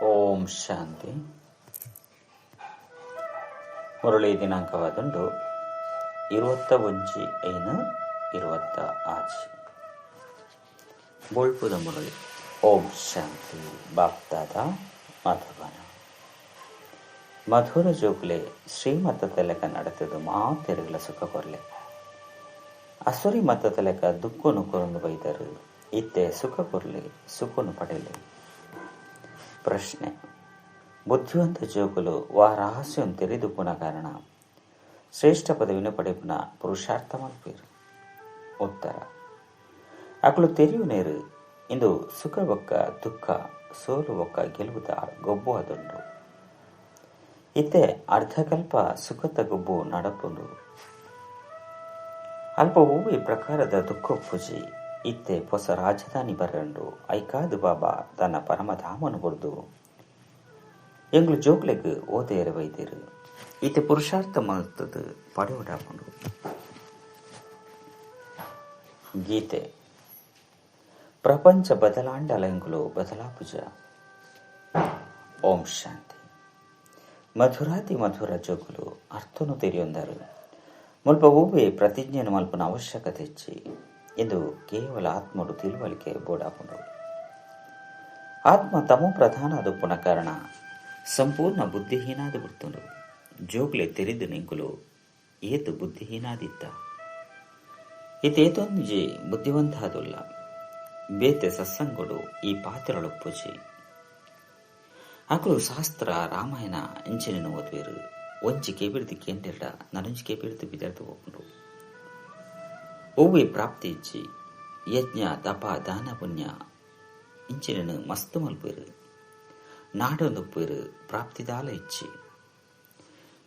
ಓಂ ಶಾಂತಿ. ಮುರಳಿ ದಿನಾಂಕವಾದುಂಡು 21/5/26. ಬೊಳ್ಪುದ ಮುರಳಿ. ಓಂ ಶಾಂತಿ. ಬಾಪ್ದಾದ ಮಧುಬನ. ಮಧುರ ಜೋಗುಲೆ ಶ್ರೀಮತ ತಲೆಕ ನಡೆತದು ಮಾತೆರುಗಳ ಸುಖ ಕೊರ್ಲೆ. ಅಸುರಿ ಮತ ತಲೆಕ ದುಃಖನು ಕೊರಂದು ಬೈದರು. ಇತ್ತೆ ಸುಖ ಕೊರ್ಲೆ, ಸುಖನು ಪಡೆಯಲೆ. ಪ್ರಶ್ನೆ: ಬುದ್ಧಿವಂತ ಜೋಗುಲು ವಾ ರಹಸ್ಯಂ ತೆರೆದುಪುನ ಕಾರಣ ಶ್ರೇಷ್ಠ ಪದವಿನ ಪಡೆಪುನ ಪುರುಷಾರ್ಥ ಮಲ್ಪೇರು. ಉತ್ತರ: ಅಕಲು ತೆರೆಯು ನೇರು ಇಂದು ಸುಖ ಬೊಕ್ಕ ದುಃಖ, ಸೋಲು ಬೊಕ್ಕ ಗೆಲುವುದ ಗೊಬ್ಬು ಅದುಂಡು. ಇತ್ತೆ ಅರ್ಧಕಲ್ಪ ಸುಖದ ಗೊಬ್ಬು ನಡಪುಂಡು. ಅಲ್ಪ ಒವ್ವೆ ಪ್ರಕಾರದ ದುಃಖ ಪೂಜಿ ಇತ್ತೆ ಹೊಸ ರಾಜಧಾನಿ ಬರಂಡು. ಐಕಾದು ಬಾಬಾ ತನ್ನ ಪರಮಧಾಮನು ಬುರ್ದು ಎಂಗ್ಲು ಜೋಕ್ಲೆಗ್ ಓದೇರೆ ವೈದ್ಯರು. ಇತ್ತೆ ಪುರುಷಾರ್ಥ ಮಲ್ತದು ಪಡೆಯುಡಾಪುಂಡು. ಗೀತೆ: ಪ್ರಪಂಚ ಬದಲಾಂಡಲ ಎಂಗುಲು ಬದಲಾಪುಜ. ಓಂ ಶಾಂತಿ. ಮಧುರಾತಿ ಮಧುರ ಜೋಗುಲು ಅರ್ಥನು ತೆರೆಯೊಂದರು. ಮುಲ್ಪ ಒವ್ವೆ ಪ್ರತಿಜ್ಞೆಯನ್ನು ಮಲ್ಪನ ಅವಶ್ಯಕತೆ ಹೆಚ್ಚಿ ಎಂದು ಕೇವಲ ಆತ್ಮಡು ತಿಳುವಳಿಕೆ ಬೋಡಾಪುಂಡು. ಆತ್ಮ ತಮೋ ಪ್ರಧಾನ ಅದುಪ್ಪುನ ಕಾರಣ ಸಂಪೂರ್ಣ ಬುದ್ಧಿಹೀನಾದ ಬಿಡ್ತುಂಡು. ಜೋಗ್ಲೆ ತೆರೆದು ನಿಂಕುಲು ಏತು ಬುದ್ಧಿಹೀನಾದಿತ್ತ ಇತೇತೊಂಜಿ ಬುದ್ಧಿವಂತ ಅದುಲ್ಲ. ಬೇತೆ ಸತ್ಸಂಗುಡು ಈ ಪಾತ್ರಳೊಪ್ಪುಜಿ. ಅಕಲು ಶಾಸ್ತ್ರ ರಾಮಾಯಣ ಇಂಚಿನ ಓದುವೆರು. ಒಂಜಿ ಕೇಬಿಡ್ದು ಕೇಂದ್ರ ನನಂಜಿ ಕೇಬಿಡ್ದು ಬಿದರ್ದು ಹೋಗುಂಡು. ಒವ್ವೆ ಪ್ರಾಪ್ತಿ ಇಜ್ಜಿ. ಯಜ್ಞ ತಪ ದಾನ ಪುಣ್ಯ ಇಂಚಿನ ಮಸ್ತು ಮಲ್ಪೇರು. ನಾಡೊಂದುಪ್ಪೇರು. ಪ್ರಾಪ್ತಿದಾಲ ಇಚ್ಚಿ.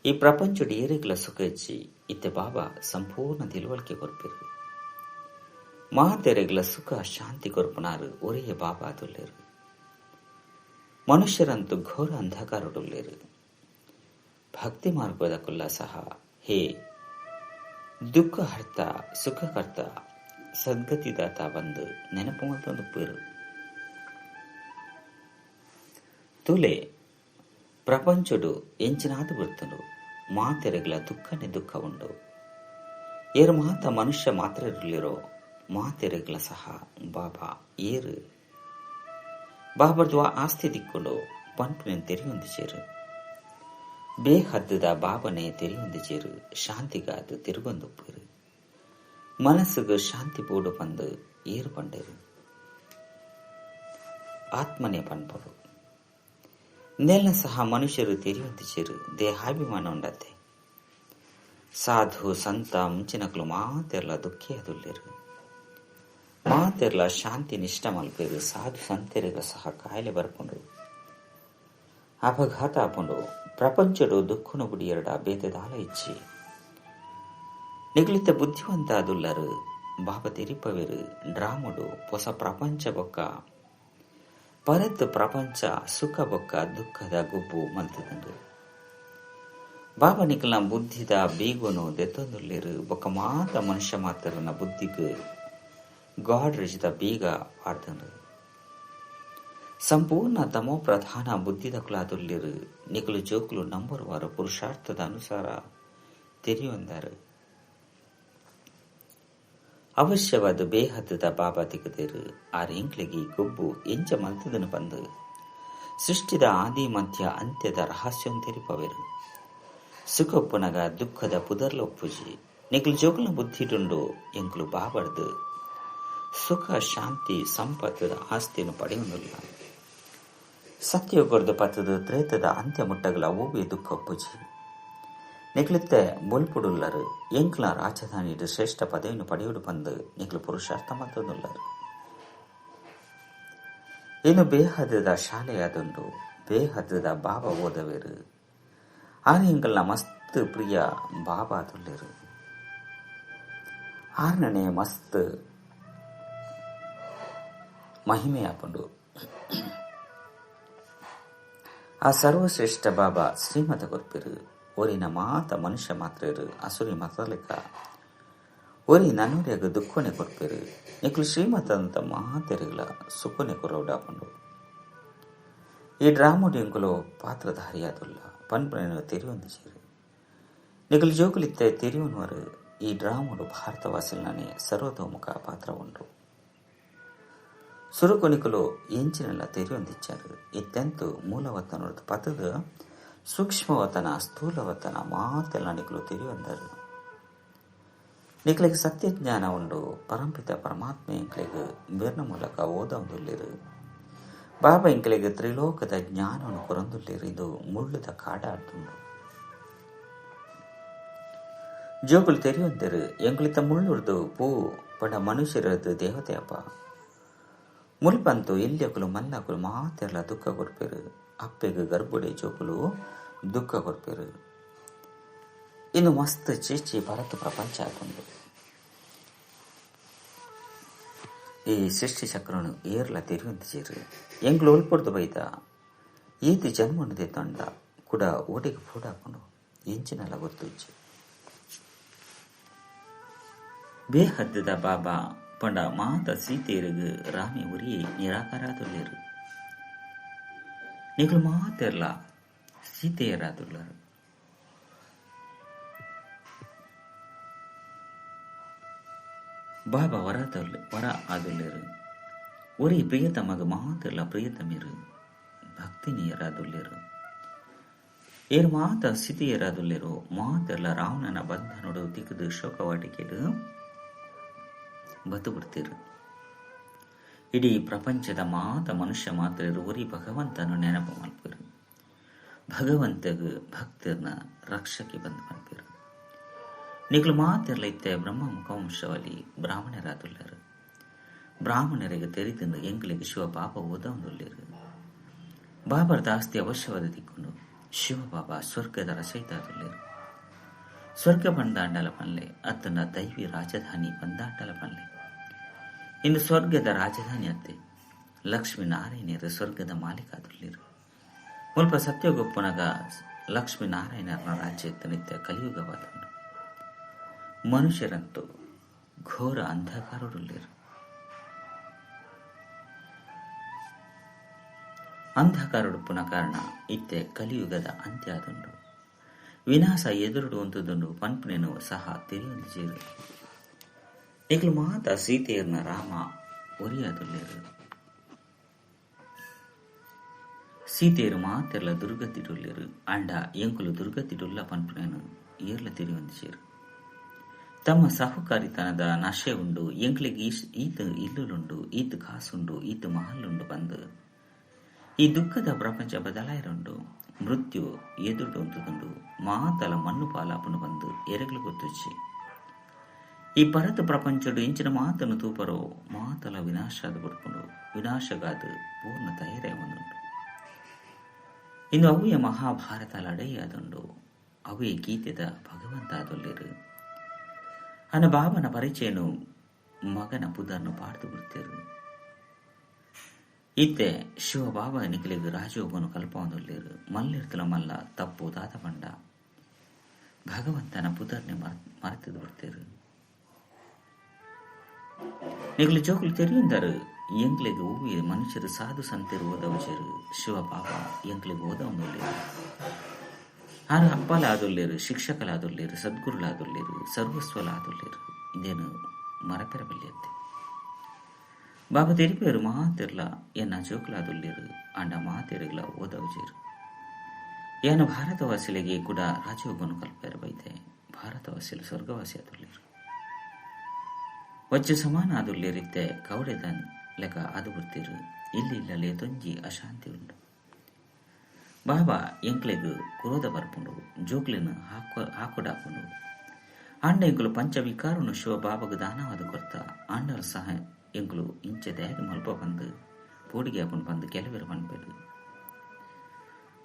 ಈ ಪ್ರಪಂಚಡು ಏರೆಗ್ಲ ಸುಖ ಇಚ್ಚಿ. ಇತ್ತೆ ಬಾಬಾ ಸಂಪೂರ್ಣ ತಿಳುವಳಿಕೆ ಕೊರ್ಪೇರು. ಮಾತೆರೆಗ್ಲ ಸುಖ ಶಾಂತಿ ಕೊರ್ಪುನಾರು ಒರೆಯ ಬಾಬಾ ತುಲ್ಲೇರು. ಮನುಷ್ಯರಂತೂ ಘೋರ ಅಂಧಕಾರಡುಲ್ಲೇರು. ಭಕ್ತಿ ಮಾರ್ಗದ ಕುಲ್ಲ ಸಹ ಹೇ ದುಃಖ ಹರ್ತ ಸುಖಕರ್ತ ಸದ್ಗತಿದಾತ ಬಂದು ನೆನಪು ಮಲ್ತೊಂದು ಪೇರು. ತುಲೆ ಪ್ರಪಂಚಡು ಎಂಚಿನಾದ ಬಿಡ್ತನು. ಮಾತೆರೆಗ್ಲ ದುಃಖನೇ ದುಃಖ ಉಂಡು. ಏರು ಮಾತ ಮನುಷ್ಯ ಮಾತ್ರ ಇರಲಿರೋ ಮಾತೆರೆಗ್ಲ ಸಹ ಬಾಬಾ ಏರು ಬಾಬರ್ದು ಆಸ್ತಿ ದಿಕ್ಕೊಂಡು ಪನ್ಪಿನ ತೆರೆಯೊಂದು ಚೇರು. ಬೇಹದ್ದುದ ಬಾಬನೆ ತೆರೆಯೊಂದು ಚೇರು. ಶಾಂತಿಗಾದು ತಿರುಗೊಂದುಪ್ಪೇರು. ಮನಸ್ಸುಗು ಶಾಂತಿ ಬೋಡು ಬಂದು ಏರು ಪಂಡೇರು. ಆತ್ಮನೇ ಪನ್ಪರು. ನೆಲ್ಲ ಸಹ ಮನುಷ್ಯರು ತೆರೆಯೊಂದು ಚೇರು. ದೇಹಾಭಿಮಾನ ಉಂಡತ್ತೆ. ಸಾಧು ಸಂತ ಮುಂಚಿನಕಲು ಮಾತೆಲ್ಲ ದುಃಖಿ ಅದುಲ್ಲೇರು. ಮಾತೆಲ್ಲ ಶಾಂತಿ ನಿಷ್ಠ ಮಲ್ಪೇರು. ಸಾಧು ಸಂತರಿಗ ಸಹ ಕಾಯಿಲೆ ಬರ್ಕೊಂಡು ಅಪಘಾತ ಆಪುಂಡು. ಪ್ರಪಂಚಡು ದುಃಖನು ಬುಡಿಯರಡ ಬೇತೆದಾಲ ಇಚ್ಚಿ. ನಿಗುಲಿತ ಬುದ್ಧಿವಂತ ಅದುಲ್ಲರು. ಬಾಬಾ ತೆರಿಪವೇರು. ಡ್ರಾಮುಡು ಹೊಸ ಪ್ರಪಂಚ ಬೊಕ್ಕ ಪರತ್ ಪ್ರಪಂಚ ಸುಖ ಬೊಕ್ಕ ದುಃಖದ ಗುಬ್ಬು ಮಲ್ತದಂಡು. ಬಾಬಾ ನಿಕಲ್ನ ಬುದ್ಧಿದ ಬೀಗುನು ದೆತ್ತೊಂದುಲ್ಲೇರು. ಬೊಕ್ಕ ಮಾತ ಮನುಷ್ಯ ಮಾತ್ರನ ಬುದ್ಧಿಗೆ ಗಾಡ್ ರಚಿತ ಬೀಗ ಪಾಡ್ದಂಡು. ಸಂಪೂರ್ಣ ತಮೋ ಪ್ರಧಾನ ಬುದ್ಧಿದ ಕುಲಾದುಲ್ಲಿರು. ನಿಕಲು ಜೋಕುಲು ನಂಬರ್ ವಾರು ಪುರುಷಾರ್ಥದ ಅನುಸಾರ ತೆರೆಯೊಂದರು. ಅವಶ್ಯವಾದ ಬೇಹದ್ದದ ಬಾಬಾ ತಿಕ್ಕದಿರು. ಆ ರಿಂಕ್ಲಿಗೆ ಗೊಬ್ಬು ಎಂಚ ಮಲ್ತದನು ಬಂದು ಸೃಷ್ಟಿದ ಆದಿ ಮಧ್ಯ ಅಂತ್ಯದ ರಹಸ್ಯಂ ತೆರಿಪವೆರು. ಸುಖೊಪ್ಪುನಗ ದುಃಖದ ಪುದರ್ಲ ಒಪ್ಪುಜಿ. ನಿಕಲು ಜೋಕುಲ ಬುದ್ಧಿಡುಂಡು ಎಂಕುಲು ಬಾಬಡ್ದು ಸುಖ ಶಾಂತಿ ಸಂಪತ್ತದ ಆಸ್ತಿಯನ್ನು ಪಡೆಯುವುದಿಲ್ಲ. ಸತ್ಯಗೊರ್ದು ಪತ್ತದ ತ್ರೇತದ ಅಂತ್ಯ ಮುಟ್ಟಗಲ ಓವಿ ದುಃಖ ಒಪ್ಪುಜಿ. ನಿಕ್ಲಿತ್ತೆ ಬೊಲ್ಪುಡುಲ್ಲರು. ಎಂಕ್ಲ ರಾಜಧಾನಿ ಶ್ರೇಷ್ಠ ಪದವಿಯನ್ನು ಪಡೆಯುಡು ಬಂದು ನಿಕ್ಲು ಪುರುಷಾರ್ಥ ಮತ್ತೊಂದುಲ್ಲರು. ಇನ್ನು ಬೇಹದ್ದದ ಶಾಲೆಯಾದುಂಡು. ಬೇಹದ್ದದ ಬಾಬಾ ಓದವೇರು. ಆನೆ ಎಂಕಲ್ನ ಮಸ್ತ್ ಪ್ರಿಯ ಬಾಬಾ ತುಲ್ಲೇರು. ಆರ್ನನೆ ಮಸ್ತ್ ಮಹಿಮೆಯಾಪುಂಡು. ಆ ಸರ್ವಶ್ರೇಷ್ಠ ಬಾಬಾ ಶ್ರೀಮತ ಕೊರ್ಪಿರು. ಒರಿನ ಮಾತ ಮನುಷ್ಯ ಮಾತ್ರೇರು ಅಸುರಿ ಮತಲೆಕ್ಕ ಒರಿ ನನ್ನೂರಿಯಾಗ ದುಃಖನೆ ಕೊರ್ಪಿರು. ನಿಕ್ಲು ಶ್ರೀಮತ ಅಂತ ಮಾತೆರುಗಳ ಸುಖನೆ ಕೊರೌಡಾಪುಂಡು. ಈ ಡ್ರಾಮೊಡು ಎಂಕುಲು ಪಾತ್ರಧಾರಿಯಾದುಲ್ಲ ಪನ್ಪುನೆನ್ ತೆರಿಯೊಂದಿಜ್ಜೆರ್. ನಿಕುಲು ಜೋಕುಲಿತ್ತೆ ತೆರಿಯೊನುವರು ಈ ಡ್ರಾಮೊಡು ಭಾರತವಾಸಿಲ್ನನೆ ಸರ್ವತೋಮುಖ ಪಾತ್ರ ಉಂಡು. ಸುರುಕು ನಿಕುಲು ಎಂಚಿನೆಲ ತೆರಿಯೊಂದಿಜ್ಜಾರ್. ಇತ್ತೆಂತು ಮೂಲವತನೊಡ್ದು ಪತ್ತ್ದ್ ಸೂಕ್ಷ್ಮವತನ ಸ್ಥೂಲವತನ ಮಾತೆಲ್ಲ ನಿಕುಲು ತೆರಿಯೊಂದರ್. ನಿಕಲೆಗ್ ಸತ್ಯಜ್ಞಾನ ಉಂಡು. ಪರಂಪಿತ ಪರಮಾತ್ಮೆ ಎಂಕ್ಲೆಗ್ ಬೆರ್ನ ಮೂಲಕ ಓದೊಂದುಲ್ಲೆರ್. ಬಾಬಾ ಎಂಕ್ಲೆಗ್ ತ್ರಿಲೋಕದ ಜ್ಞಾನವನ್ನು ಕೊರೊಂದುಲ್ಲೆರ್. ಇದು ಮುಳ್ಳುದ ಕಾಡಾದುಂಡು. ಜೋಕುಲು ತೆರಿಯೊಂದೆರ್ ಎಂಕುಲಿತ್ತ ಮುಳ್ಳುರ್ದು ಪೂ ಪಂಡ ಮನುಷ್ಯರದು ದೇವತೆ ಅಪ್ಪ. ಮುಲ್ಪಂತು ಎಲ್ಯಕುಲು ಮಲ್ಲಕುಲು ಮಾತೆರ್ಲ ದುಃಖ ಕೊರ್ಪೆರ್. ಅಪ್ಪೆಗ್ ಗರ್ಭುಡೆ ಜೋಕುಲು ದುಃಖ ಕೊರ್ಪೆರ್. ಇಂದು ಮಸ್ತ್ ಚೀಚಿ ಭರತ ಪ್ರಪಂಚ ಆತುಂಡು. ಈ ಸೃಷ್ಟಿ ಚಕ್ರನು ಏರ್ಲ ತೆರಿಯೊಂದಿಜ್ಜೆರ್. ಎಂಕುಲು ಒಲ್ಪೊಡ್ದು ಬೈದ ಏತ್ ಜನ್ಮನು ದೆತ್ತೊಂಡ ಕುಡ ಓಡೆಗ್ ಪೋಡಾಪುಂಡು ಎಂಚಿನಲ ಗೊತ್ತುಜ್ಜಿ. ಬೇಹದ್ದದ ಬಾಬಾ ಪಂಡ ಮಾತ ಸೀತೆಯರಿಗೆ ರಾಮೆ ಒರಿಯೇ ನಿರಾಕಾರಾದುಲ್ಲೆರ್. ನಿಕುಲು ಮಾತೆರ್ಲ ಸೀತೆಯರಾದುಲ್ಲರ್. ಬಾಬಾ ವರ ಆದುಲ್ಲೆರ್. ಒರಿ ಪ್ರಿಯತಮಗ್ ಮಾತೆರ್ಲ ಪ್ರಿಯತಮೆರ್ ಭಕ್ತಿನಿಯರಾದುಲ್ಲೆರ್. ಏರ್ ಮಾತ ಸೀತೆಯರಾದುಲ್ಲೆರೋ ಮಾತೆರ್ಲ ರಾವಣನ ಬಂಧನೊಡು ತಿಕ್ಕುದು ಶೋಕವಾಟಿಕೆಡ್ ಬತ್ತು ಬಿಡ್ತೀರು. ಇಡೀ ಪ್ರಪಂಚದ ಮಾತ ಮನುಷ್ಯ ಮಾತ್ರೆರು ಒರಿ ಭಗವಂತನು ನೆನಪು ಮಲ್ಪೆರು. ಭಗವಂತಗ್ ಭಕ್ತರ್ನ ರಕ್ಷಕೆ ಬಂದು ಮಲ್ಪೆರು. ನಿಕುಲು ಮಾತೆರ್ಲ ಇತ್ತೆ ಬ್ರಹ್ಮ ಮುಖವಂಶವಲಿ ಬ್ರಾಹ್ಮಣರಾದುಲ್ಲರು. ಬ್ರಾಹ್ಮಣರಿಗೆ ತೆರಿದು ಎಂಕ್ಲೆಗ್ ಶಿವ ಬಾಬಾ ಓದೊಂದುಲ್ಲೆರ್. ಬಾಬರ್ದ ಆಸ್ತಿ ಅವಶ್ಯವಾದ ದಿಕ್ಕುಂಡು. ಶಿವಬಾಬಾ ಸ್ವರ್ಗದ ರಚಯಿತಾದುಲ್ಲೆರ್. ಸ್ವರ್ಗ ಬಂದಾಂಡಲ ಪನ್ಲೆ ಅತ್ತನ ದೈವಿ ರಾಜಧಾನಿ ಬಂದಾಂಡಲ ಪನ್ಲೆ. ಇಂದು ಸ್ವರ್ಗದ ರಾಜಧಾನಿ ಅತ್ತೆ. ಲಕ್ಷ್ಮೀ ನಾರಾಯಣರು ಸ್ವರ್ಗದ ಮಾಲೀಕಾದುಲ್ಲೆರ್. ಮುಲ್ಪ ಸತ್ಯಗೊಪ್ಪುನಗ ಲಕ್ಷ್ಮೀ ನಾರಾಯಣರ ರಾಜ್ಯ ನಿತ್ಯ ಕಲಿಯುಗವಾದುಂಡು. ಮನುಷ್ಯರಂತೂ ಘೋರ ಅಂಧಕಾರಡುಲ್ಲೆರ್. ಅಂಧಕಾರಡುಪ್ಪುನ ಕಾರಣ ಇತ್ತೆ ಕಲಿಯುಗದ ಅಂತ್ಯ ಆದುಂಡು. ವಿನಾಶ ಎದುರುಡು ಉಂತುದುಂಡು ಪನ್ಪುನೆನು ಸಹ ತೆರಿಯೊಂದಿಜ್ಜೆರ್. ನಿಕುಲು ಮಾತ ಸೀತೆಯರ್ನ ರಾಮ ಒರಿಯಾದುಲ್ಲೆರ್. ಸೀತೆಯರು ಮಾತೆರ್ಲ ದುರ್ಗತಿಡುಲ್ಲೆರ್. ಆಂಡ ಎಂಕುಲು ದುರ್ಗತಿಡುಲ್ಲ ಪನ್ಪುನೆನು ಏರ್ಲ ತೆರಿಯೊಂದಿಜ್ಜೆರ್. ತಮ್ಮ ಸಾಹುಕಾರಿತನದ ನಶೆ ಉಂಡು. ಎಂಕ್ಲೆಗ್ ಈತ್ ಇಲ್ಲುಲುಂಡು, ಈತ್ ಕಾಸುಂಡು, ಈತ್ ಮಹಲ್ಲುಂಡು ಪಂದ್ ಈ ದುಃಖದ ಪ್ರಪಂಚ ಬದಲಾಯಿರುಂಡು. ಮೃತ್ಯು ಎದುರುಡು ಉಂತುದುಂಡು. ಮಾತಲ ಮಣ್ಣು ಪಾಲಾಪುಂಡು ಬಂದು ಎರೆಗ್ಲು ಗೊತ್ತುಜ್ಜಿ. ಈ ಪರತ ಪ್ರಪಂಚಡು ಇಂಚಿನ ಮಾತನ್ನು ತೂಪರೋ ಮಾತಲ ವಿನಾಶಾದ ಬುಡ್ಪುಂಡು. ವಿನಾಶಗಾದ ಪೂರ್ಣ ತಯಾರೇ ಒಂದುಂಡು. ಇನ್ನು ಅವುಯ ಮಹಾಭಾರತ ಲಡೈಯಾದುಂಡು. ಅವೇ ಗೀತೆದ ಭಗವಂತ ಆದೊಲ್ಲೆರ್. ಅನ ಬಾಬನ ಪರಿಚಯನು ಮಗನ ಪುದರ್ನು ಪಾಡ್ದು ಬಿಡ್ತೇರು. ಇತ್ತೆ ಶಿವಬಾಬಾ ನಿಕಲೆಗ್ ರಾಜಯೋಗನು ಕಲ್ಪೊಂದುಲ್ಲೆರ್. ಮಲ್ಲಿರ್ತಲ ಮಲ್ಲ ತಪ್ಪು ದಾದ ಪಂಡ ಭಗವಂತನ ಪುದರ್ನೆ ಮರೆತುದು ಬಿಡ್ತೇರು. ನಿಕಲು ಜೋಕುಲು ತೆರಿಯೊಂದರು ಎಂಕ್ಲೆಗ್ ಒವ್ವೆ ಮನುಷ್ಯರು ಸಾಧು ಸಂತೆರು ಓದವಜೆರು. ಶಿವಬಾಬಾ ಎಂಕ್ಲೆಗ್ ಓದವೊಂದುಲ್ಲೆರ್. ಆರ್ ಅಪ್ಪಲಾದುಲ್ಲೆರ್, ಶಿಕ್ಷಕಲಾದುಲ್ಲೆರ್, ಸದ್ಗುರುಲಾದುಲ್ಲೆರ್, ಸರ್ವಸ್ವಲಾದುಲ್ಲೆರ್. ಇದೇನು ಮರಪೆರಬಲ್ಯತ್ತೆ. ಬಾಬಾ ತೆರಿಪೇರು ಮಾತೆರ್ಲ ಎನ್ನ ಜೋಕುಲಾದುಲ್ಲೆರ್. ಆಂಡ ಮಾತೆರ್ಗ್ಲ ಓದವಜೆರ್. ಯಾನ ಭಾರತವಾಸಿಲೆಗೆ ಕೂಡ ರಾಜಯೋಗನು ಕಲ್ಪೆರ ಬೈತೆ. ಭಾರತವಾಸಿಲು ಸ್ವರ್ಗವಾಸಿ ಆದುಲ್ಲೆರ್. ವಜ್ಜ ಸಮಾನ ಆದುಲ್ಲೆರ್. ಇತ್ತೆ ಕವಡೆದ ಲೆಕ್ಕ ಅದು ಬರ್ತೀರು. ಇಲ್ಲಿ ಇಲ್ಲಲೆ ತೊಂಜಿ ಅಶಾಂತಿ ಉಂಡು. ಬಾಬಾ ಎಂಕ್ಲೆಗ್ ಕ್ರೋಧ ಬರ್ಪುಂಡು. ಜೋಕ್ಲೆನ್ ಹಾಕೊಡಾಪುಂಡು. ಆಂಡ ಎಂಕುಲು ಪಂಚವಿಕಾರನು ಶಿವ ಬಾಬಾಗ ದಾನವಾದ ಕೊರ್ತ. ಆಂಡಲ ಸಹ ಎಂಕುಲು ಇಂಚ ದಾಯೆ ಮಲ್ಪ ಬಂದು ಪೋಡಿಗೆ ಆಪುಂಡು ಬಂದು ಕೆಲವರು ಪನ್ಪೆರ್.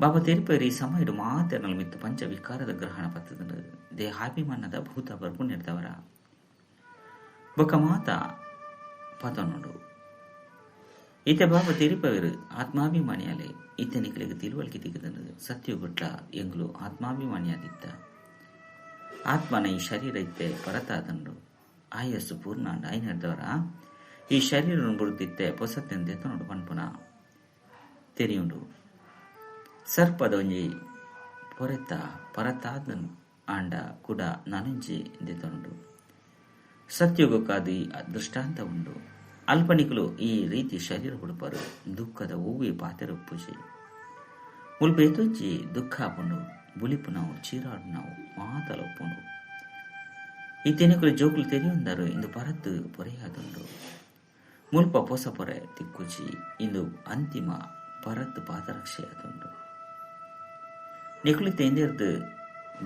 ಬಾಬಾ ತೆರಿಪೇರು ಈ ಸಮಯಡು ಮಾತೆರ್ನಲ್ ಮಿತ್ತು ಪಂಚವಿಕಾರದ ಗ್ರಹಣ ಪತ್ತುದುಂಡು. ದೇಹಾಭಿಮಾನದ ಭೂತ ಬರ್ಪುಂಡಿರ್ತವರ ಬೊಕ್ಕ ಮಾತ ಪತೊನುಂಡು. ಇತ್ತೆ ಬಾಬಾ ತೆರಿಪವೇರು ಆತ್ಮಾಭಿಮಾನಿಯಾಲೆ. ಇತ್ತೆ ನಿಕಲೆಗ್ ತಿಳುವಳಿಕೆ ತಿಕ್ಕುದುಂಡು. ಸತ್ಯಗುಟ್ಲ ಎಂಕುಲು ಆತ್ಮಾಭಿಮಾನಿಯಾದಿತ್ತ. ಆತ್ಮನ ಈ ಶರೀರ ಇತ್ತೆ ಪರತಾದುಂಡು. ಆಯಸ್ಸು ಪೂರ್ಣ ಐನರ್ದವರ ಈ ಶರೀರನು ಬುಡ್ದಿತ್ತೆ ಪೊಸತ್ತೆನ್ ದೆತ್ತೊನುಡು ಪನ್ಪುನ ತೆರಿಯುಂಡು. ಸರ್ಪದ ಒಂಜಿ ಪೊರೆತ ಪರತಾದ ಆಂಡ ಕೂಡ ನನೊಂಜಿ ದೆತೊಂಡು. ಸತ್ಯುಗಕ್ಕಾದ ದೃಷ್ಟಾಂತ ಉಂಡು. ಅಲ್ಪನಿಕುಲು ಈ ರೀತಿ ಶರೀರ ಹುಡುಪರು ದುಃಖದ ಒವ್ವೇ ಪಾತೆರ ಪೂಜೆ ಮುಲ್ಪ ಏತೊಂಜಿ ದುಃಖ ಆಪುಂಡು, ಬುಲಿಪುನವು ಚೀರಾಡುನವು ಮಾತಲ ಉಪ್ಪುಂಡು. ಈ ತೆನೆಕುಲು ಜೋಕುಲು ತೆರಿಯೊಂದರು ಇಂದು ಪರತ್ತು ಪೊರೆಯಾದುಂಡು. ಮುಲ್ಪ ಪೊಸ ಪೊರೆ ತಿಕ್ಕುಜಿ, ಇಂದು ಅಂತಿಮ ಪರತ್ತು ಪಾದರಕ್ಷೆಯಾದುಂಡು. ನಿಕುಲು ತೆಂದಿರ್ದು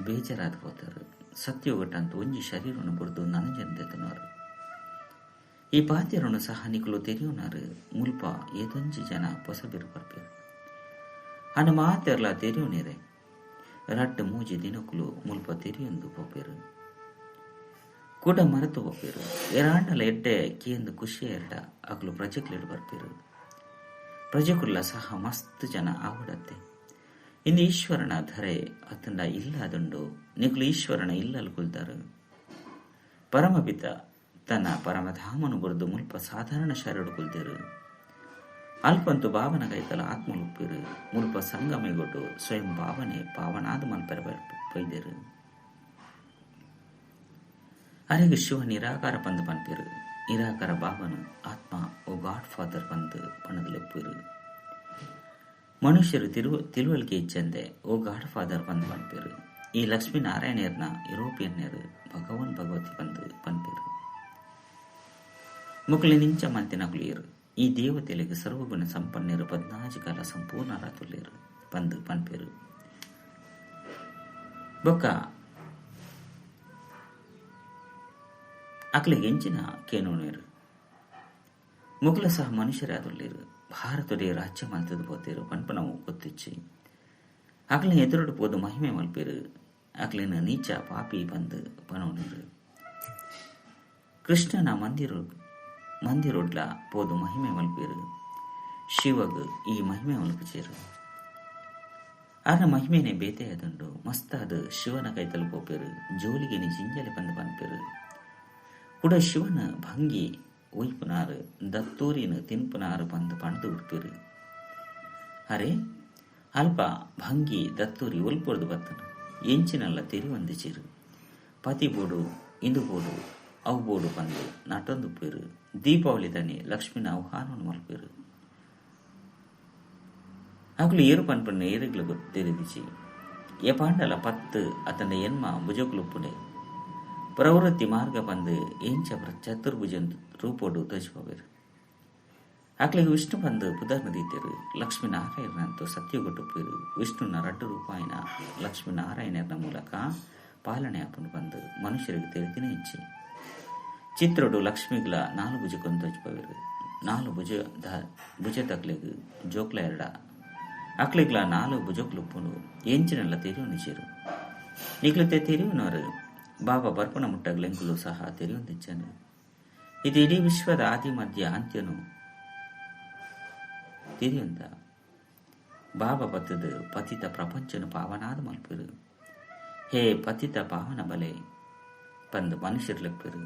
ಬೇಜಾರಾದ ಹೋದರು. ಸತ್ಯೋಗಟ್ಟಂತ ಒಂಜಿ ಶರೀರವನ್ನು ಬುಡ್ದು ನನಜಂದೆತನವರು. ಈ ಪಾತೆರನ್ನು ಸಹ ನಿಕುಲು ತೆರಿಯೋನಾರು. ಮುಲ್ಪ ಏತೊಂಜಿ ಜನ ಪೊಸಬಿರು ಬರ್ಪೇರು ಅನ್ನ ಮಾತೆರ್ಲ ತೆರಿಯೋನೇರೆ. ರಡ್ಡು ಮೂಜಿ ದಿನಕುಲು ಮುಲ್ಪ ತೆರಿಯೊಂದು ಪೋಪೇರು, ಕೂಡ ಮರೆತು ಪೋಪೇರು. ಎರಾಂಡಲ ಎಡ್ಡೆ ಕೇಂದು ಖುಷಿ ಎರಡ ಅಕಲು ಪ್ರಜೆಕ್ಲೆಡ್ ಬರ್ಪೇರು. ಪ್ರಜೆಕುಲ್ಲ ಸಹ ಮಸ್ತ್ ಜನ ಆವಡತ್ತೆ. ಇಂದು ಈಶ್ವರನ ಧರೆ ಅತಂಡ ಇಲ್ಲದುಂಡು. ನಿಕುಲು ಈಶ್ವರನ ಇಲ್ಲಲು ಕುಲ್ದಾರು. ಪರಮಪಿತ ತನ್ನ ಪರಮಧಾಮನು ಬುರ್ದು ಮುಲ್ಪ ಸಾಧಾರಣ ಶರಡು ಕುಲ್ದೇರು. ಅಲ್ಪಂತು ಭಾವನ ಕೈತಲ ಆತ್ಮಲುಪ್ಪಿರು. ಮುಲ್ಪ ಸಂಗಮೆಗೊಟ್ಟು ಸ್ವಯಂ ಭಾವನೆ ಪಾವನಾದ ಮಲ್ಪೆರ ಪೈದೇರು. ಅರೆಗೆ ಶಿವ ನಿರಾಕಾರ ಪಂದು ಪನ್ಪೇರು. ನಿರಾಕಾರ ಭಾವನ ಆತ್ಮ ಓ ಗಾಡ್ ಫಾದರ್ ಪಂದು ಪಣದಲೆಪ್ಪೇರು. ಮನುಷ್ಯರು ತಿಳುವಳಿಕೆ ಇಚ್ಚಂದೆ ಓ ಗಾಡ್ ಫಾದರ್ ಪಂದು ಪನ್ಪೇರು. ಈ ಲಕ್ಷ್ಮೀನಾರಾಯಣರ್ನ ಯುರೋಪಿಯನ್ನರು ಭಗವಾನ್ ಭಗವತಿ ಪಂದು ಪನ್ಪೇರು. ಮುಕುಲಿ ನಿಂಚ ಮಲ್ತಿನಕುಲಿಯರು. ಈ ದೇವತೆಲೆಗ್ ಸರ್ವಗುಣ ಸಂಪನ್ನೆರು ಪದ್ನಾಜಿ ಕಾಲ ಸಂಪೂರ್ಣರಾತುಲ್ಲೇರು ಪಂದು ಪನ್ಪೇರು. ಬೊಕ್ಕ ಅಕ್ಲೆಗ್ ಎಂಚಿನ ಕೇನೋನೇರು. ಮುಕುಲ ಸಹ ಮನುಷ್ಯರಾದುಲ್ಲೇರು. ಭಾರತದೇ ರಾಜ್ಯ ಮಲ್ತದ ಪೋತೇರು ಪನ್ಪನವು ಗೊತ್ತಿಚ್ಚಿ. ಅಕ್ಲೆನ ಎದುರುಡು ಪೋದು ಮಹಿಮೆ ಮಲ್ಪೇರು. ಅಕ್ಲೆನ ನೀಚ ಪಾಪಿ ಪಂದು ಪನೋನೇರು. ಕೃಷ್ಣನ ಮಂದಿರೊಡ್ಲ ಪೋದು ಮಹಿಮೆ ಮಲ್ಪೇರು. ಶಿವಗ್ ಈ ಮಹಿಮೆ ಮಲ್ಪುಚೇರು. ಆನ ಮಹಿಮೆನೆ ಬೇತೆ ಅದುಂಡು. ಮಸ್ತಾದ ಶಿವನ ಕೈತಲು ಪೋಪೇರು. ಜೋಲಿಗೆ ಜಿಂಜಲೆ ಪಂದು ಪನ್ಪೇರು. ಕೂಡ ಶಿವನ ಭಂಗಿ ಒಯ್ಪುನಾರು ದತ್ತೂರಿನ ತಿನ್ಪುನಾರು ಪಂದು ಪಣದು ಉಡ್ಪೇರು. ಅರೆ ಅಲ್ಪ ಭಂಗಿ ದತ್ತೂರಿ ಒಲ್ಪೊರ್ದು ಬತ್ತನು ಎಂಚಿನಲ್ಲ ತೆರಿವಂದಿಚೇರು. ಪತಿ ಬೋಡು ಇಂದು ಬೋಡು ಅವು ಬೋಡು ಪಂದು ನಟೊಂದುಪ್ಪೇರು. ದೀಪಾವಳಿ ದನಿ ಲಕ್ಷ್ಮಿನ ಆಹ್ವಾನವನ್ನು ಮಲ್ಪೇರು. ಅಕುಲು ಏರು ಪನ್ಪನ್ನ ಏರುಗಳು ತೆರಿದಿಚಿ. ಎಪಾಂಡಲ ಪತ್ತು ಅತನ ಎನ್ಮ ಭುಜಕುಲುಪ್ಪುಡೆ ಪ್ರವೃತ್ತಿ ಮಾರ್ಗ ಪಂದು ಎಂಚ ಚತುರ್ಭುಜ ರೂಪೋಡು ತೋಜಿಪವೇರು. ಅಕ್ಲಿಗೆ ವಿಷ್ಣು ಬಂದು ಪುದರ್ನ ದೀತೇರು. ಲಕ್ಷ್ಮೀನಾರಾಯಣನಂತೂ ಸತ್ಯಗೊಟ್ಟುಪ್ಪೇರು. ವಿಷ್ಣುನ ರಡ್ಡು ರೂಪಾಯಿನ ಲಕ್ಷ್ಮೀನಾರಾಯಣನ ಮೂಲಕ ಪಾಲನೆ ಆಪುಂಡು ಬಂದು ಮನುಷ್ಯರಿಗೆ ತೆರೆದಿನ ಇಚ್ಛೆ. ಚಿತ್ರಡು ಲಕ್ಷ್ಮಿಗಳ ನಾಲು ಭುಜಕ್ಕೊಂದು ತೋಜಿಪವೇರು. ನಾಲು ಭುಜ ತಕ್ಲೆಗ್ ಜೋಕ್ಲ ಎರಡ ಅಕ್ಲಿಗ್ಲ ನಾಲು ಭುಜಕ್ಲುಪ್ಪುಂಡು. ಎಂಚಿನೆಲ್ಲ ತೆರಿಯುನಿಚೇರು. ನಿಕ್ಲತೆ ತೆರಿಯುನವರು ಬಾಬಾ ಬರ್ಪಣ ಮುಟ್ಟಗ್ಲೆಂಕುಲು ಸಹ ತೆರೆಯುವಂತಿಚ್ಚಾನು. ಇದು ಇಡೀ ವಿಶ್ವದ ಆದಿ ಮಧ್ಯ ಅಂತ್ಯನು ತೆರೆಯುವಂತ ಬಾಬಾ ಬತ್ತದ ಪತಿತ ಪ್ರಪಂಚನು ಪಾವನಾದ ಮಲ್ಪೇರು. ಹೇ ಪತಿತ ಪಾವನ ಬಲೆ ಪಂದು ಮನುಷ್ಯರ್ಲೆಪ್ಪೇರು.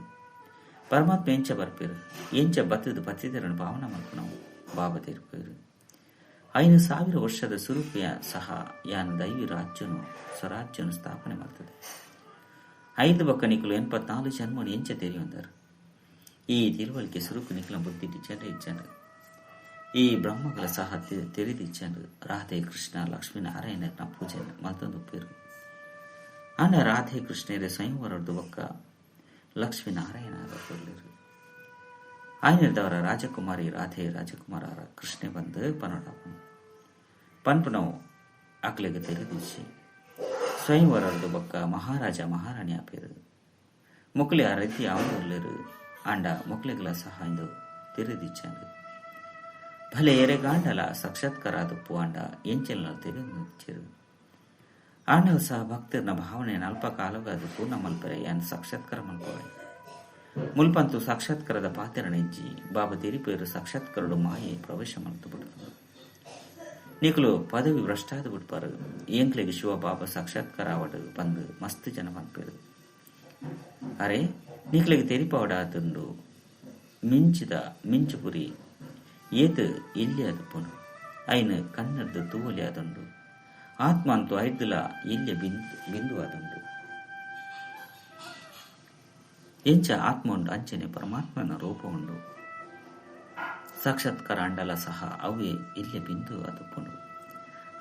ಪರಮಾತ್ಮ ಎಂಚ ಬರ್ಪೇರು. ಎಂಚ ಬತ್ತದ ಪತಿತರನ್ನು ಪಾವನ ಮಲ್ಪನವು ಬಾಬಾ ತೆರಪೇರು. 5000 ವರ್ಷದ ಸುರೂಪಿಯ ಸಹ ಯಾನ್ ದೈವಿ ರಾಜ್ಯನು ಸ್ವರಾಜ್ಯನು ಸ್ಥಾಪನೆ ಮಾಡ್ತದೆ. 5 ಬಕ್ಕನಿಕಲು 84 ಜನ್ಮನು ಎಂಚ ತೆರೆಯುವಂದರು. ಈ ತಿಳುವಳಿಕೆ ಸುರುಕು ನಿಖಲ ಬುದ್ಧಿ ಜನರೇ ಇಚ್ಚಾನು. ಈ ಬ್ರಹ್ಮಗಳ ಸಹ ತೆರೆದಿಚ್ಚಾನು. ರಾಧೆ ಕೃಷ್ಣ ಲಕ್ಷ್ಮೀನಾರಾಯಣನ ಪೂಜೆ ಮತ್ತೊಂದು ಪೇರು. ಆನ ರಾಧೆ ಕೃಷ್ಣರೇ ಸ್ವಯಂವರದ್ದು ಬೊಕ್ಕ ಲಕ್ಷ್ಮೀನಾರಾಯಣ ಕೊರ್ಲೆರ್. ಆಯ್ನದವರ ರಾಜಕುಮಾರಿ ರಾಧೆ ರಾಜಕುಮಾರ ಕೃಷ್ಣೆ ಬಂದು ಪನೋಡಾಪುಂಡು ಪನ್ಪುನವು ಅಕ್ಲೆಗ್ ತೆರೆದಿಚ್ಚಿ. ಸ್ವಯಂವರದ್ದು ಬೊಕ್ಕ ಮಹಾರಾಜ ಮಹಾರಾಣಿ ಆಪೇರು. ಮೊಕ್ಲೆ ಆ ರೀತಿ ಆವೊಂದುಲ್ಲೆರ್. ಆಂಡ ಮೊಕ್ಲೆಗ್ಲ ಸಹ ಇಂದು ತೆರೆದಿಚ್ಚಾಂಡ್. ಭಲೆ ಎರೆಗಾಂಡಲ ಸಾಕ್ಷಾತ್ಕಾರ ಆದುಪ್ಪು ಆಂಡ ಎಂಚೆಲ್ಲ ತೆರೆದಿಚ್ಚೆರ್. ಆಂಡಲ ಸಹ ಭಕ್ತರ್ನ ಭಾವನೆಯನ್ನು ಅಲ್ಪ ಕಾಲಗಾದು ಪೂರ್ಣ ಮಲ್ಪರೆ ಯಾನ್ ಸಾಕ್ಷಾತ್ಕಾರ ಮಲ್ಪವೆ. ಮುಲ್ಪಂತು ಸಾಕ್ಷಾತ್ಕಾರದ ಪಾತೆರಣೆಜ್ಜಿ ಬಾಬಾ ತೆರಿಪೇರು ಸಾಕ್ಷಾತ್ಕಾರಡು ಮಾಯೆ ಪ್ರವೇಶ ಮಲ್ತು ಬಿಡ್ತದೆ. ನಿಕುಲು ಪದವಿ ಭ್ರಷ್ಟಾದ ಬಿಡ್ಪಾರು. ಎಂಕ್ಲೆಗ್ ಶಿವ ಬಾಬಾ ಸಾಕ್ಷಾತ್ಕಾರ ಆವಡು ಬಂದು ಮಸ್ತ್ ಜನ ಪನ್ಪೇರು. ಅರೆ ನಿಕ್ಲೆಗ್ ತೆರಿಪಾವಡ ಆತುಂಡು. ಮಿಂಚಿದ ಮಿಂಚುಪುರಿ ಏತ್ ಇಲ್ಲಿ ಅದುಪ್ಪುನು ಐನ್ ಕಣ್ಣರ್ದು ತೂವಲಿ ಆದುಂಡು. ಆತ್ಮ ಅಂತೂ ಐದ್ಲ ಎಲ್ಯ ಬಿಂದುವಾದುಂಡು. ಎಂಚ ಆತ್ಮ ಉಂಡು ಅಂಚನೆ ಪರಮಾತ್ಮನ ರೂಪ ಉಂಡು. ಸಾಕ್ಷಾತ್ಕಾರ ಅಂಡಲ ಸಹ ಅವೇ ಎಲ್ಯ ಬಿಂದು ಆದುಪ್ಪುಂಡು.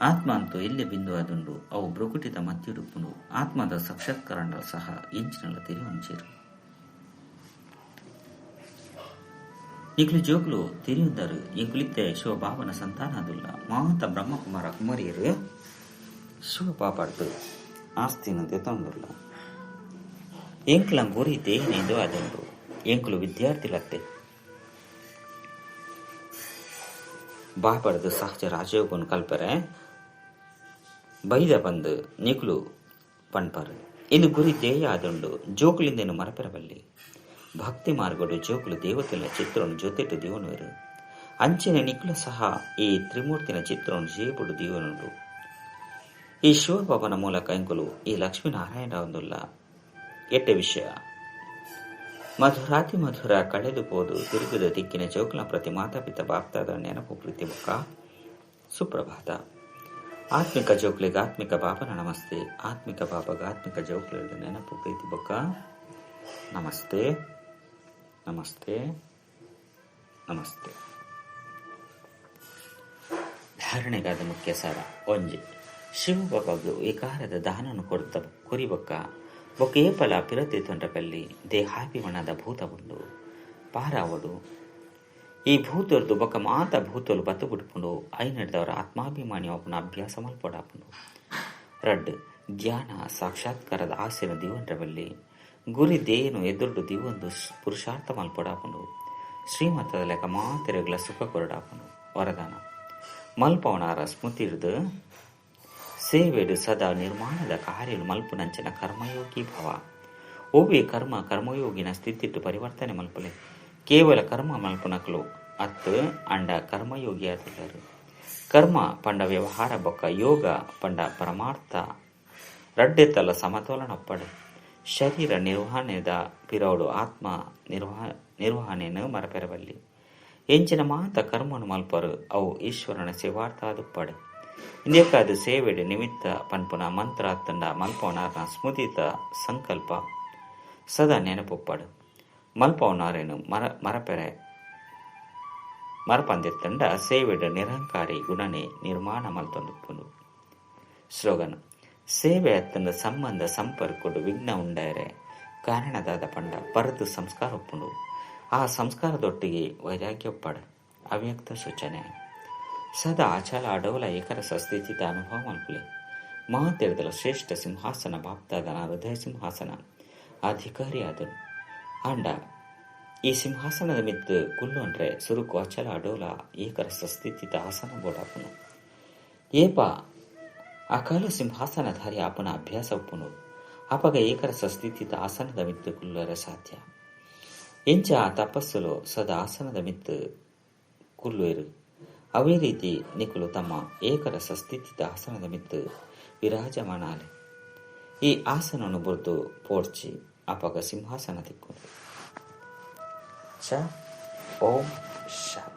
ಆತ್ಮ ಅಂತೂ ಎಲ್ಯ ಬಿಂದು ಆದುಂಡು, ಅವು ಬ್ರಕುಟಿದ ಮಧ್ಯಡುಪ್ಪುಂಡು. ಆತ್ಮದ ಸಾಕ್ಷಾತ್ಕಾರ ಅಂಡಲ ಸಹ ಎಂಚಿನಲ ತೆರಿಯೊಂಚೇರು. ನಿಕ್ಲು ಜೋಕ್ಲು ತೆರಿಯುಂದರು ಎಂಕುಲಿತ್ತೆ ಶಿವಬಾಬನ ಸಂತಾನದುಲ್ಲ. ಮಾತ ಬ್ರಹ್ಮಕುಮಾರ ಕುಮಾರಿಯರು ಶಿವಬಾಬಾರ್ದು ಆಸ್ತಿನ ದೆತೊಂದುಲ್ಲ. ಎಂಕ್ಲ ಗುರಿ ದೇಹನೆಂದು ಆದುಂಡು. ಎಂಕುಲು ವಿದ್ಯಾರ್ಥಿಲತ್ತೆ. ಬಾಬಾರ್ದು ಸಹಜ ರಾಜಯೋಗನು ಕಲ್ಪರೆ ಬೈದ ಬಂದು ನಿಕ್ಲು ಪಣ್ಪರು. ಇಂದು ಗುರಿ ಧ್ಯೇಯ ಆದುಂಡು. ಜೋಕುಲಿಂದೇನು ಮರಪೆರಬಲ್ಲಿ. ಭಕ್ತಿ ಮಾರ್ಗಡು ಜೋಕುಲು ದೇವತೆల ಚಿತ್ರವನ್ನು ಜೊತೆಟು ದೇವನುವರು. ಅಂಚಿನ ನಿಕ್ಲು ಸಹ ಈ ತ್ರಿಮೂರ್ತಿನ ಚಿತ್ರವನ್ನು ಜೇಬುಡು ದೇವನುಂಡು. ಈ ಶಿವಬಾಬನ ಮೂಲಕ ಎಂಕುಲು ಈ ಲಕ್ಷ್ಮೀನಾರಾಯಣ ಒಂದುಲ್ಲ. ಎಟ್ಟೆ ವಿಷಯ ಮಧುರಾತಿ ಮಧುರ ಕಳೆದು ಪೋದು ತಿರುಗಿದ ದಿಕ್ಕಿನ ಜೋಕುಲ ಪ್ರತಿ ಮಾತಾಪಿತ ಬಾಪ್ತಾದ ನೆನಪು ಪ್ರೀತಿ ಮುಖ ಸುಪ್ರಭಾತ. ಆತ್ಮಿಕ ಜೋಕ್ಲಿಗೆ ಆತ್ಮಿಕ ಬಾಬನ ನಮಸ್ತೆ. ಆತ್ಮಿಕ ಬಾಬಾಗ ಆತ್ಮಿಕ ಜೋಕ್ಲಿಗೆ ನೆನಪು ಪ್ರೀತಿ ಬೊಕ್ಕ ನಮಸ್ತೆ ನಮಸ್ತೆ ನಮಸ್ತೆ. ಧಾರಣೆಗಾದ ಮುಖ್ಯ ಸಾರ. ಒಂಜಿ ಶಿವಬಾಬಾಗು ವಿಕಾರದ ದಾನನು ಕೊಡ್ತ ಕೊರಿಬೊಕ್ಕ ಬೊಕ್ಕ ಏಪಲ ಪಿರತಿ ತೊಂಡ್ರಪಲ್ಲಿ ದೇಹಾಭಿಮಾನದ ಭೂತ ಉಂಡು ಪಾರಾವಡು. ಈ ಭೂತೊರ್ದು ಬೊಕ್ಕ ಮಾತ ಭೂತೊಲು ಬತ್ತು ಬಿಡ್ಪುಂಡು. ಐನಡ್ದವರ ಆತ್ಮಾಭಿಮಾನಿ ಒಪ್ಪನ ಅಭ್ಯಾಸ ಮಲ್ಪೊಡಾಪುಂಡು. ರಡ್ಡ್ ಜ್ಞಾನ ಸಾಕ್ಷಾತ್ಕಾರದ ಆಸೆನ ದಿವನ್ರಬಲ್ಲಿ ಗುರಿ ದೇನು ಎದುರುಡು ದಿವೊಂದು ಪುರುಷಾರ್ಥ ಮಲ್ಪೊಡಾಪುಂಡು. ಶ್ರೀಮತದ ಲೆಕ್ಕ ಮಾತೆರೆಗಳ ಸುಖ ಕೊರಡಾಪುಂಡು. ವರದಾನ ಮಲ್ಪವನಾರ ಸ್ಮೃತಿರ್ದು ಸೇವೆಡು ಸದಾ ನಿರ್ಮಾಣದ ಕಾರ್ಯ ಮಲ್ಪುನಂಚಿನ ಕರ್ಮಯೋಗಿ ಭವ. ಒವ್ವೆ ಕರ್ಮ ಕರ್ಮಯೋಗಿನ ಸ್ಥಿತಿಟ್ಟು ಪರಿವರ್ತನೆ ಮಲ್ಪಲೆ. ಕೇವಲ ಕರ್ಮ ಮಲ್ಪುನಕ್ಲು ಅತ್ತು ಅಂಡ ಕರ್ಮಯೋಗಿ ಆದುಲ್ಲರು. ಕರ್ಮ ಪಂಡ ವ್ಯವಹಾರ ಬೊಕ್ಕ ಯೋಗ ಪಂಡ ಪರಮಾರ್ಥ ರಡ್ಡೆತ್ತಲ ಸಮತೋಲನ ಒಪ್ಪಡು. ಶರೀರ ನಿರ್ವಹಣೆದ ಪಿರೌಡು ಆತ್ಮ ನಿರ್ವಹಣೆಯನ್ನು ಮರಪೆರಬಲ್ಲಿ. ಎಂಚಿನ ಮಾತ ಕರ್ಮನು ಮಲ್ಪರು ಅವು ಈಶ್ವರನ ಸೇವಾರ್ಥ ಆದುಪ್ಪಡು. ಇಂದೇಕಾದ ಸೇವೆಡು ನಿಮಿತ್ತ ಪನ್ಪುನ ಮಂತ್ರ ತಂಡ ಮಲ್ಪವನಾರನ ಸ್ಮೃತಿತ ಸಂಕಲ್ಪ ಸದಾ ನೆನಪೊಪ್ಪಡು. ಮಲ್ಪವನಾರೇನು ಮರಪೆರೆ ಮರಪಂದಿರ್ತಂಡ ಸೇವೆಡು ನಿರಹಂಕಾರಿ ಗುಣನೆ ನಿರ್ಮಾಣ ಮಲ್ತೊಂದುಪ್ಪುಂಡು. ಸ್ಲೋಗನ್ ಸೇವೆ ಅತ್ತಂಡ ಸಂಬಂಧ ಸಂಪರ್ಕಡು ವಿಘ್ನ ಉಂಡಾರೆ ಕಾರಣದಾದ ಪಂಡ ಪರದು ಸಂಸ್ಕಾರ ಒಪ್ಪುಂಡು. ಆ ಸಂಸ್ಕಾರದೊಟ್ಟಿಗೆ ವೈರಾಗ್ಯ ಒಪ್ಪಡು. ಅವ್ಯಕ್ತ ಸೂಚನೆ ಸದಾ ಅಚಲ ಅಡೋಲ ಏಕರಸ ಸ್ಥಿತಿತ ಅನುಭವ ಮಲ್ಪುಲೆ. ಮಹಾತೀರ್ಥದ ಶ್ರೇಷ್ಠ ಸಿಂಹಾಸನ ಬಾಪ್ತಾದನ ಹೃದಯ ಸಿಂಹಾಸನ ಅಧಿಕಾರಿ ಆದನು. ಆಂಡ ಈ ಸಿಂಹಾಸನದ ಮಿತ್ತು ಕುಲ್ಲು ಅಂದ್ರೆ ಸುರುಕು ಅಚಲ ಅಡೋಲ ಏಕರಸ ಸ್ಥಿತಿತ ಆಸನ ಬೋಡಾಪುನು. ಏಪ ಅಕಾಲ ಸಿಂಹಾಸನಧಾರಿ ಆಪನ ಅಭ್ಯಾಸ ಒಪ್ಪುನು. ಆಪಗ ಏಕರಸ ಸ್ಥಿತಿತ ಆಸನದ ಮಿತ್ತು ಕುಲ್ಲರೆ ಸಾಧ್ಯ. ಎಂಚ ಆ ತಪಸ್ಸುಲು ಸದಾ ಆಸನದ ಮಿತ್ತು ಕುಲ್ಲುವರು. ಅವೇ ರೀತಿ ನಿಕುಲು ತಮ್ಮ ಏಕರಸ ಸ್ಥಿತಿತ ಆಸನದ ಮಿತ್ತು ವಿರಾಜಮಾನಾಲೆ. ಈ ಆಸನವನ್ನು ಬುರ್ದು ಪೋಡ್ಚಿ ಅಪಗ ಸಿಂಹಾಸನ ತಿಕ್ಕು. ಚ ಓಂ ಶಾಂತಿ.